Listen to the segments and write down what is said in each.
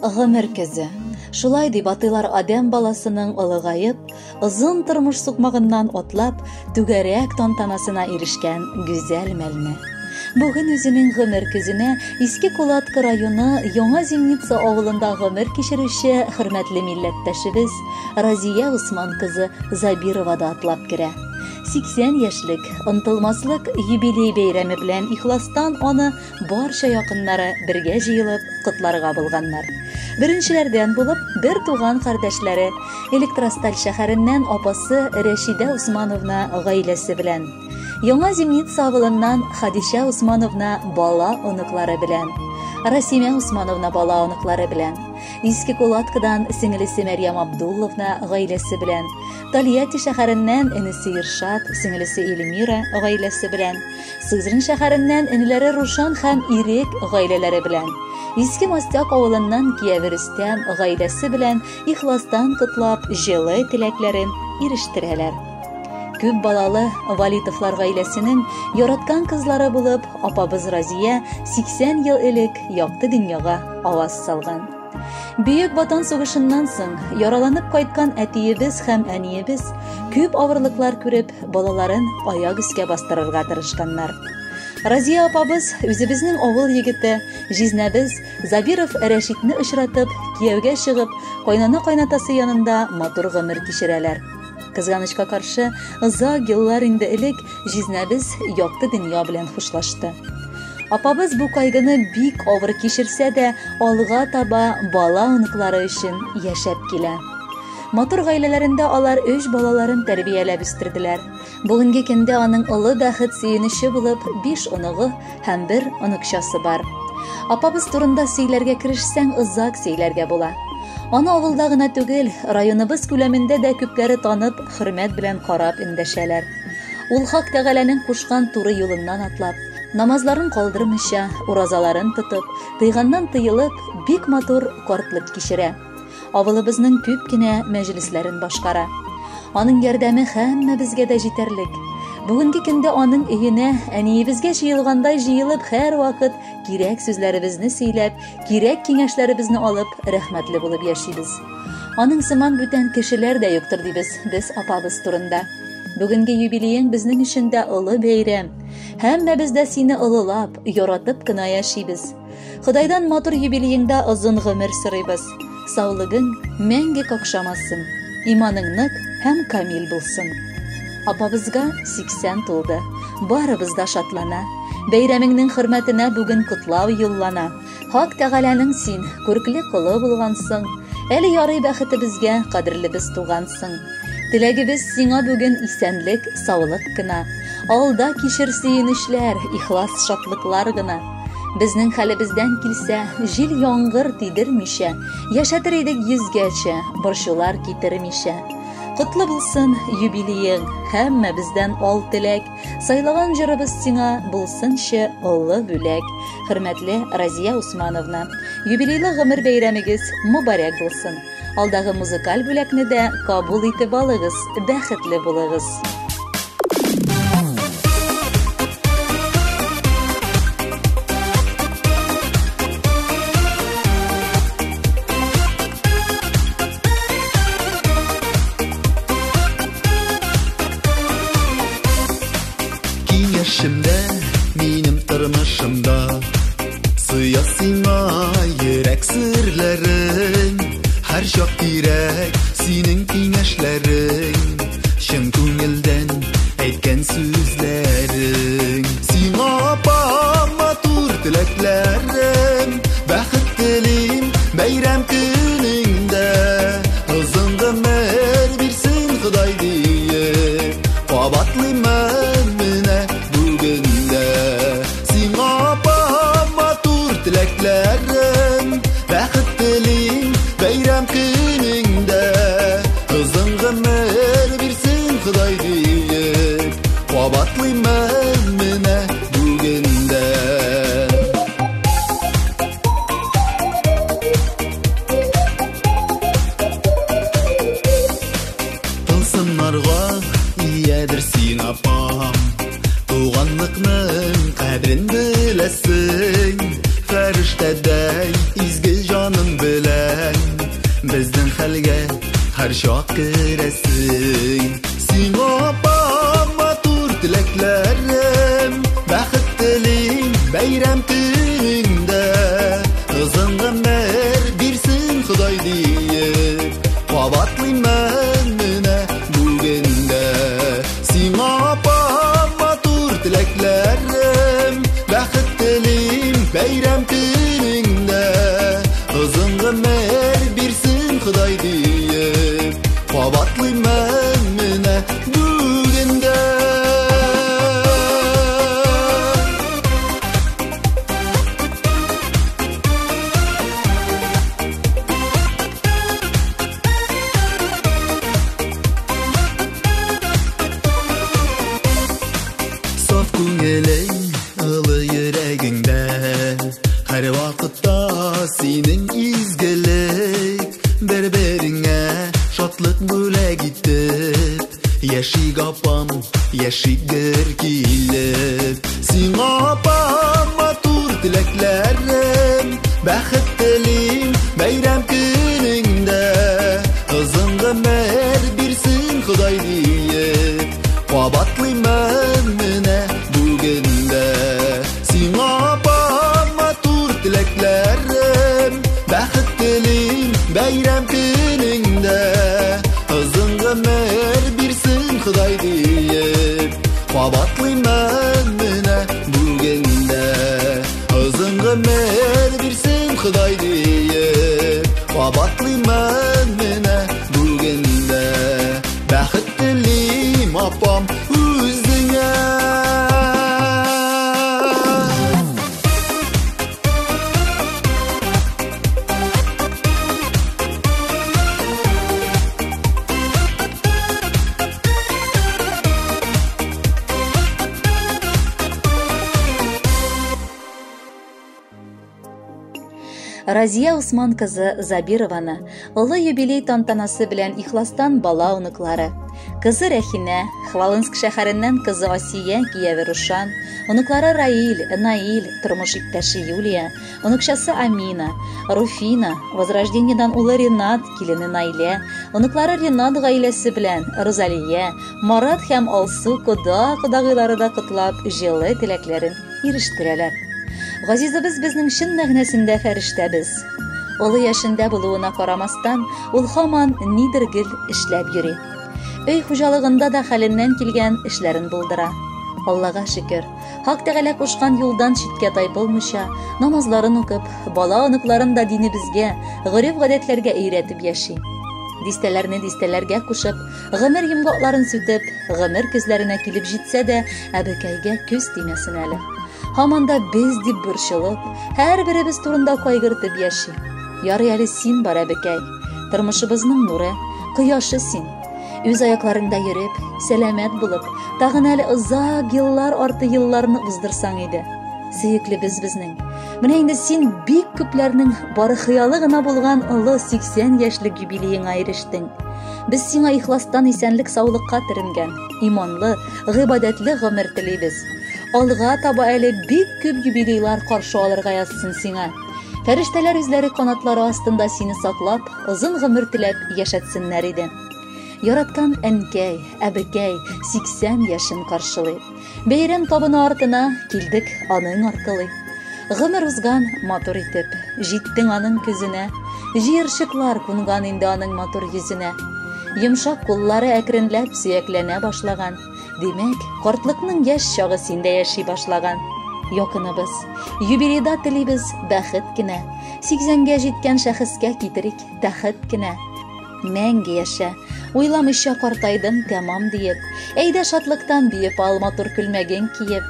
Гомер көзе. Шулай дип атыйлар адәм баласының олыгаеп, озын тормыш сукмагыннан атлап, түгәрәк тантанасына ирешкән гүзәл мәлне. Бүген үзенең гомер көзенә Иске Кулатка районы Яңа Зимница авылында гомер кичерүче хөрмәтле милләттәшебез Разия Усман кызы Забирова да атлап керә. 80 яшьлек, онтылмаслык юбилей бәйрәме белән ихластан аны барча якыннары бергә җыелып котларга булганнар. Беренчеләрдән булып, бер туган кардәшләре Электросталь шәһәреннән апасы Рәшидә Усмановна гаиләсе белән, Яңа Зимница авылыннан Хадишә Усмановна бала оныклары белән, Расимә Усмановна бала оныклары белән, Иске Кулаткадан сеңелесе Мәрьям Абдулловна гаиләсе белән, Тольятти шәһәреннән энесе Иршат, сеңелесе Эльмира гаиләсе белән, Сызрань шәһәреннән энеләре Рушан һәм Ирек гаиләләре белән, Иске Мостяк авылыннан кияве Рөстәм гаиләсе белән ихластан котлап, җылы теләкләрен ирештерәләр. Күп балалы Валитовлар гаиләсенең яраткан кызлары булып, апабыз Разия 80 ел элек якты дөньяга аваз салган. Бөек Ватан сугышыннан соң яраланып кайткан әтиебез һәм әниебез күп авырлыклар күреп, балаларын аяк өскә бастырырга тырышканнар. Разия апабыз үзебезнең авыл егете, җизнәбез Забиров Рәшитне очратып, кияүгә чыгып, кайнана-кайнатасы янында матур гомер кичерәләр. Кызганычка каршы, озак еллар инде элек җизнәбез якты дөнья белән хушлашты. Апабыз бу кайгыны бик авыр кичерсә дә, алга таба бала-оныклары өчен яшәп килә. Матур гаиләләрендә алар өч балаларын тәрбияләп үстерделәр. Бүгенге көндә аның олы бәхет сөенече булып биш оныгы һәм бер оныкчасы бар. Апабыз турында сөйләргә керешсәң, озак сөйләргә була. Аны авылда гына түгел, районыбыз күләмендә дә күпләре танып, хөрмәт белән карап эндәшәләр. Ул Хак Тәгаләнең кушкан туры юлыннан атлап, намазларын калдырмыйча, уразаларын тотып, тыйганнан тыелып, бик матур картлык кичерә. Авылыбызның күп кенә мәҗлесләрен башкара. Аның ярдәме һәммәбезгә дә җитәрлек. Бүгенге көндә аның өенә әниебезгә җыелгандай җыелып, һәрвакыт кирәк сүзләребезне сөйләп, кирәк киңәшләребезне алып, рәхмәтле булып яшибез. Аның сыман бүтән кешеләр дә юктыр дибез без апабыз турында. Бүгенге юбилеең безнең өчен дә олы бәйрәм. Һәммәбез дә сине олылап, яратып кына яшибез. Ходайдан матур юбилееңда озын гомер сорыйбыз. Саулыгың мәңге какшамасын, иманың нык һәм камил булсын. Апабызга 80 тулды. Барыбыз да шатлана. Бәйрәмеңнең хөрмәтенә бүген котлау юллана. Хак Тәгаләнең син күркле колы булгансың. Әле ярый бәхетебезгә кадерлебез тугансың. Теләгебез сиңа бүген исәнлек, саулык кына. Алда кичер сөенечләр, ихлас шатлыклар гына. Безнең хәлебездән килсә, җил яңгыр тидермичә, яшәтер идек йөзгәчә, борчулар китермичә. Котлы булсын юбилеең, һәммәбездән ал теләк, сайлаган җырыбыз сиңа булсынчы олы бүләк. Хөрмәтле Разия Усмановна, юбилейлы гомер бәйрәмегез мөбарәк булсын. Алдагы музыкаль бүләкне дә кабул итеп алыгыз, бәхетле булыгыз. Киңәшемдә, минем тормышымда Сыя сиңа йөрәк серләрең, һәр чак кирәк синең киңәшләрең, чын күңелдән әйткән сүзләрең. Сиңа апам матур теләкләрем, бәхет телим бәйрәм көнеңдә. Озын гомер бирсен Ходай диеп, кабатлыймын менә бүген дә. Сиңа апам матур теләкләрем, бәхет телим бәйрәм көнеңдә. Озын гомер бирсен Ходай диеп, кабатлыймын менә бүген дә. Фәрештәдәй изге җаның белән безнең хәлгә һәрчак керәсең. Сиңа апам матур теләкләрем, бәхет телим бәйрәм көнеңдә. Озын гомер бирсен Ходай диеп, кабатлыймын менә бүген дә. Сиңа апам матур теләкләрем, бәхет телим бәйрәм көнеңдә. Озын гомер бирсен Ходай диеп, кабатлыймын менә бүген дә. Саф күңелең, ылы йөрәгеңдә, һәр вакытта синең изгелек, бер-береңә шатлык бүләк итеп, яшик апам, яшик гөр килеп. Сиңа апам матур теләкләрем, бәхет телим бәйрәм көнеңдә. Озын гомер бирсен Ходай диеп, кабатлыймын менә бүген дә. Сиңа апам матур теләкләрем, бәхет телим бәйрәм көнеңдә. Озын гомер бирсен Ходай диеп, кабатлыймын менә бүген дә. Озын гомер бирсен Ходай диеп, кабатлыймын менә бүген дә. Бәхет телим апам үзеңә. Разия Усман кызы Забированы олы юбилей тантанасы белән ихластан бала оныклары, кызы Рәхинә, Хвалынск шәһәреннән кызы Асия, кияве Рушан, оныклары Раил, Наил, тормыш иптәше Юлия, оныкчасы Амина, Руфина, Возрождениедан улы Ренат, килене Наилә, оныклары Ренат гаиләсе белән Розалия, Марат һәм Алсу кода-кодагыйлары да котлап, җылы теләкләрен ирештерәләр. Газизыбыз безнең чын мәгънәсендә фәрештәбез. Олы яшендә булуына карамастан, ул һаман нидер гел эшләп йөри. Өй хуҗалыгында да хәленнән килгән эшләрен булдыра. Аллага шөкер, Хак Тәгалә кушкан юлдан читкә тайпылмыйча, намазларын укып, бала оныкларын да динебезгә, гореф-гадәтләргә өйрәтеп яши. Дистәләрне дистәләргә кушып, гомер йомгакларын сүтеп, гомер көзләренә килеп җитсә дә, әбекәйгә күз тимәсен әле. Һаман да без дип борчылып, һәрберебез турында кайгыртып яши. Ярый әле син бар, әбекәй. Тормышыбызның нуры, кояшы син. Үз аякларыңда йөреп, сәламәт булып, тагын әле озак еллар арты елларны уздырсаң иде. Сөеклебез безнең. Менә инде син бик күпләрнең бары хыялы гына булган олы 80 яшьлек юбилееңа ирештең. Без сиңа ихластан исәнлек-саулыкка төренгән, иманлы, гыйбадәтле гомер телибез. Алга таба әле бик күп юбилейлар каршы алырга язсын сиңа. Фәрештәләр үзләре канатлары астында сине саклап, озын гомер теләп яшәтсеннәр иде. Яраткан әнкәй, әбекәй 80 яшен каршылый. Бәйрәм табыны артына килдек аның аркылы. Гомер узган матур итеп, җиттең аның көзенә. Җыерчыклар кунган инде аның матур йөзенә. Йомшак куллары әкренләп сөякләнә башлаган. Димәк, картлыкның яшь чагы синдә яши башлаган. Якыныбыз, юбилейда телибез бәхет кенә. 80-гә җиткән шәхескә китерик тәхет кенә. Мәңге яшә, уйламыйча картайдым тәмам диеп. Әйдә шатлыктан биеп ал матур күлмәгең киеп.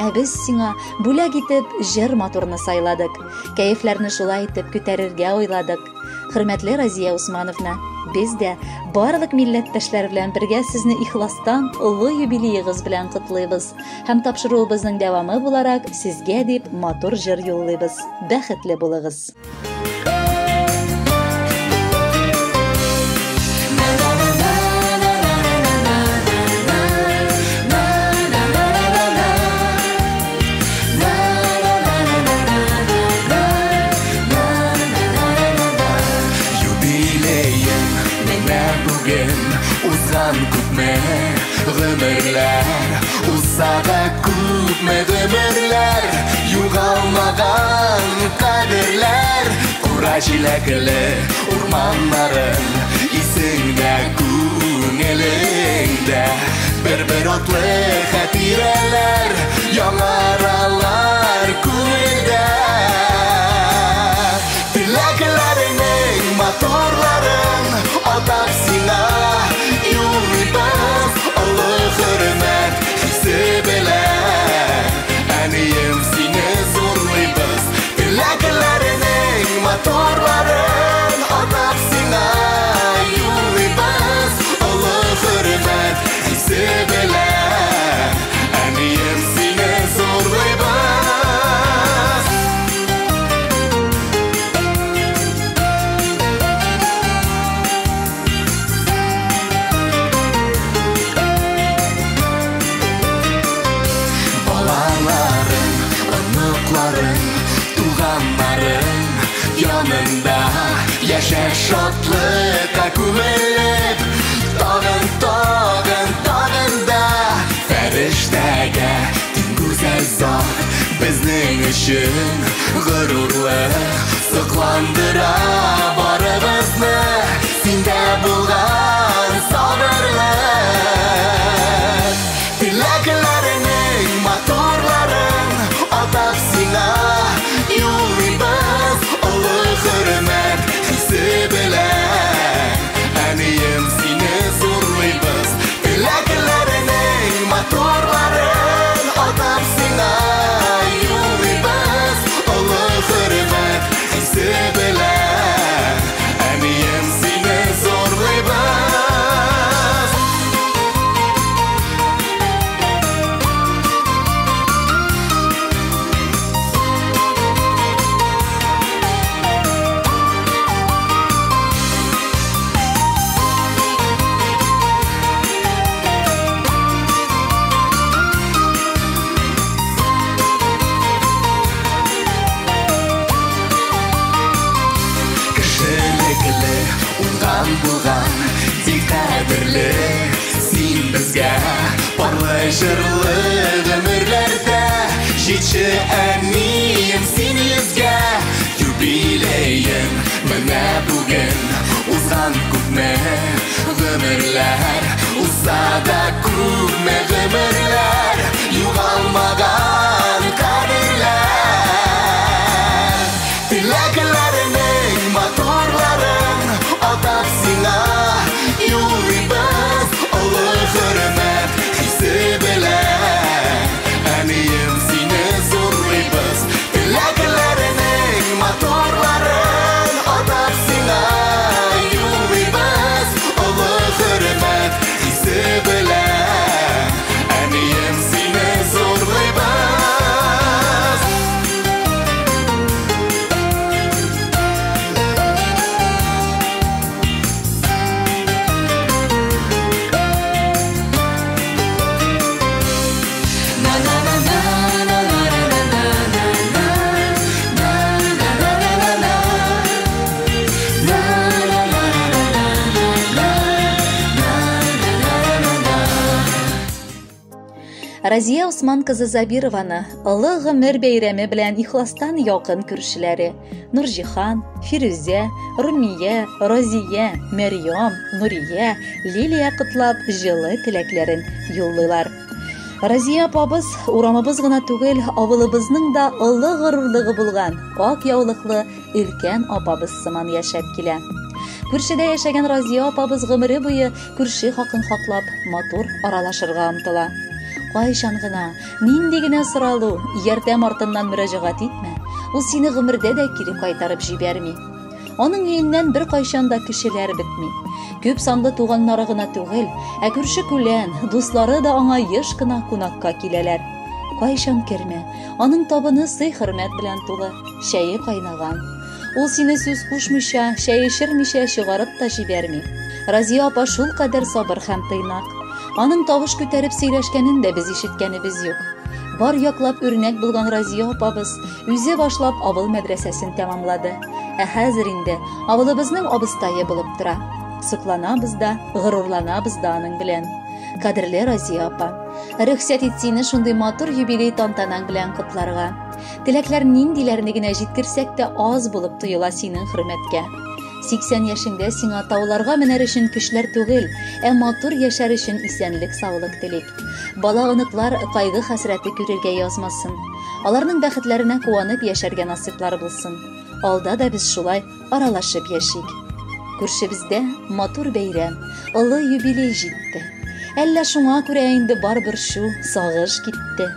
Ә без сиңа бүләк итеп җыр матурны сайладык. Кәефләрне шулай итеп күтәрергә уйладык. Хөрмәтле Разия Усмановна, без дә барлык милләттәшләр белән бергә сезне ихластан олы юбилеегыз белән котлыйбыз һәм тапшыруыбызның дәвамы буларак сезгә дип матур җыр юллыйбыз. Бәхетле булыгыз. Узган күпме гомерләр, узса да күпме гомерләр, югалмаган кадерләр, кура җиләкле урманнарың исеңдә, күңелеңдә. Бер-бер атлы хатирәләр яңаралар күңелдә. Теләкләреңнең матурларын атап сиңа юллыйбыз, олы хөрмәт хисе белән. Әнием, сине зурлыйбыз. Теләкләреңнең матурларын атап сиңа юллыйбыз, олы хөрмәт хисе белән. Әнием, сине зурлыйбыз. Балаларың, оныкларың, туганнарың янында яшә шатлыкка күмелеп, тагын, тагын, тагын да фәрештәгә тиң гүзәл зат, безнең өчен горурлык, сокландыра барыбызны синдә булган сабырлык. Теләкләреңнең матурларын атап сиңа юллыйбыз, олы хөрмәт хисе белән. Әнием, сине зурлыйбыз. Теләкләреңнең матурларын атап сиңа юллыйбыз, олы хөрмәт хисе белән. Әнием, сине зурлыйбыз. Кешелекле, уңган булган, тик кадерле син безгә, парлы җырлы гомерләрдә җитше, әнием, син йөзгә. Юбилеең менә бүген, узган күпме гомерләр, узса да күпме гомерләр, югалмаган кадерләр. Теләкләреңнең матурларын атап сиңа юллыйбыз, олы хөрмәт хисе белән. Әнием, сине зурлыйбыз. Теләкләреңнең матурларын атап сиңа юллыйбыз, олы хөрмәт хисе белән. Әнием, сине зурлыйбыз. Разия Усман кызы Забированы олы гомер бәйрәме белән ихластан якын күршеләре Нурҗихан, Фирүзә, Румия, Розия, Мәрьям, Нурия, Лилия котлап җылы теләкләрен юллыйлар. Разия апабыз урамыбыз гына түгел, авылыбызның да олы горурлыгы булган ак яулыклы өлкән апабыз сыман яшәп килә. Күршедә яшәгән Разия апабыз гомере буе күрше хакын хаклап, матур аралашырга омтыла. Кайчан гына, нинди генә соралу, ярдәм артыннан мөрәҗәгать итмә, ул сине гомердә дә кире кайтарып җибәрми. Аның өеннән бер кайчан да кешеләр бетми. Күп санлы туганнары гына түгел, ә күрше күлән, дуслары да аңа еш кына кунакка киләләр. Кайчан кермә, аның табыны сый-хөрмәт белән тулы, чәе кайнаган. Ул сине сүз кушмыйча, чәй эчермичә чыгарып та җибәрми. Разия апа шул кадәр сабыр һәм тыйнак. Аның тавыш күтәреп сөйләшкәнен дә без ишеткәнебез юк. Бар яклап үрнәк булган Разия апабыз үзе башлап авыл мәдрәсәсен тәмамлады. Ә хәзер инде авылыбызның абыстае булып тора. Сокланабыз да, горурланабыз да аның белән. Кадерле Разия апа, рөхсәт ит сине шундый матур юбилей тантанаң белән котларга. Теләкләр ниндиләрне генә җиткерсәк тә аз булып тоела синең хөрмәткә. 80 яшеңдә сиңа тауларга менәр өчен көчләр түгел, ә матур яшәр өчен исәнлек-саулык телик. Бала-оныклар кайгы-хәсрәте күрергә язмасын. Аларның бәхетләренә куанып яшәргә насыйплары булсын. Алда да без шулай аралашып яшик. Күршебездә матур бәйрәм, олы юбилей җитте. Әллә шуңа күрә инде бар борчу, сагыш китте.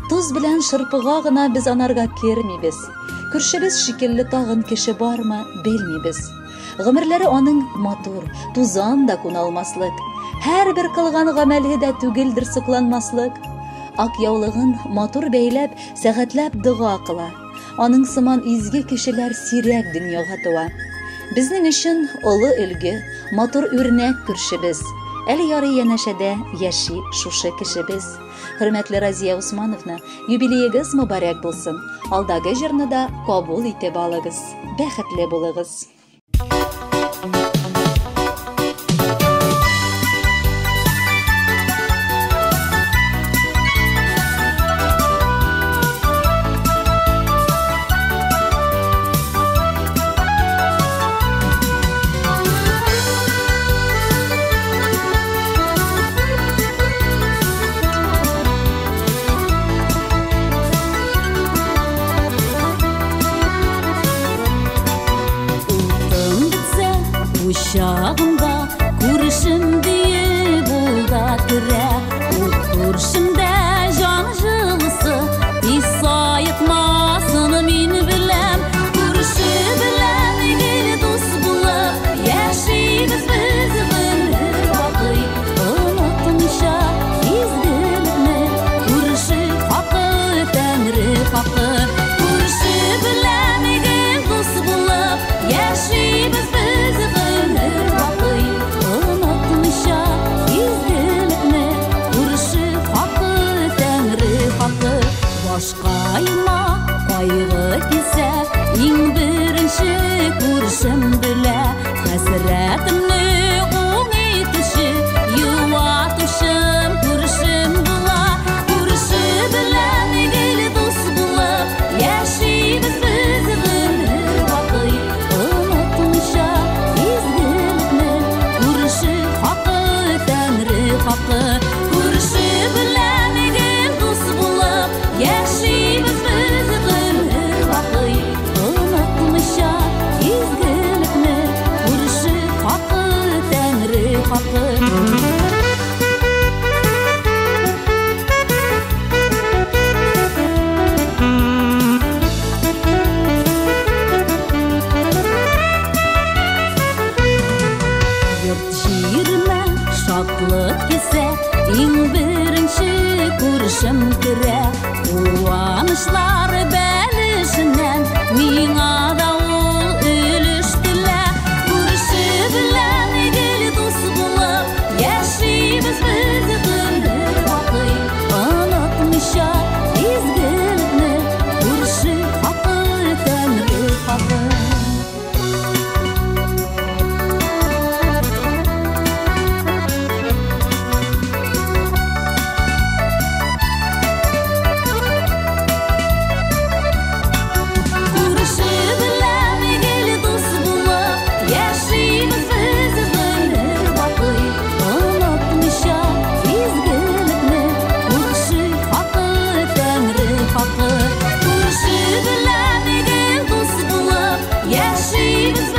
Тоз белән шырпыга гына без анарга кермибез. Күршебез шикелле тагын кеше бармы, белмибез. Гомерләре аның матур, тузан да куна алмаслык. Һәрбер кылган гамәле дә түгелдер сокланмаслык. Ак яулыгын матур бәйләп, сәгатьләп дога кыла. Аның сыман изге кешеләр сирәк дөньяга туа. Безнең өчен олы өлге, матур үрнәк күршебез. Әле ярый янәшәдә яши шушы кешебез. Хөрмәтле Разия Усмановна, юбилеегыз мөбарәк булсын. Алдагы җырны да кабул итеп алыгыз. Бәхетле булыгыз. Учагымда күршем диеп ул да керә. Ут күршемдә җан җылысы тиз саекмасын мин беләм. Күрше белән гел дус булып яшибез без гомер бакый. Онытмыйча изгелекне күрше хакы, Тәңре хакы. Күрше белән гел дус булып яшибез без гомер бакый. Онытмыйча изгелекне күрше хакы, Тәңре хакы. Башкаема кайгы килсә, иң беренче күршем белә. Хәсрәтемне уң итүче, юатучым күршем була. Күрше белән гел дус булып яшибез без гомер бакый. Онытмыйча изгелекне күрше хакы, Тәңре хакы. Күрше белән гел дус булып яшибез без гомер бакый. Онытмыйча изгелекне күрше хакы, Тәңре хакы. Йорт җиремә шатлык килсә, иң беренче күршем керә. Куанычлар бәлешеннән миңа да ул өлеш телә. Күрше белән гел дус булып яшибез без гомер бакый. Онытмыйча изгелекне күрше хакы, Тәңре хакы. Күрше белән гел дус булып яшибез без гомер бакый. Онытмыйча изгелекне күрше хакы, Тәңре хакы. Күрше белән гел дус булып яшибез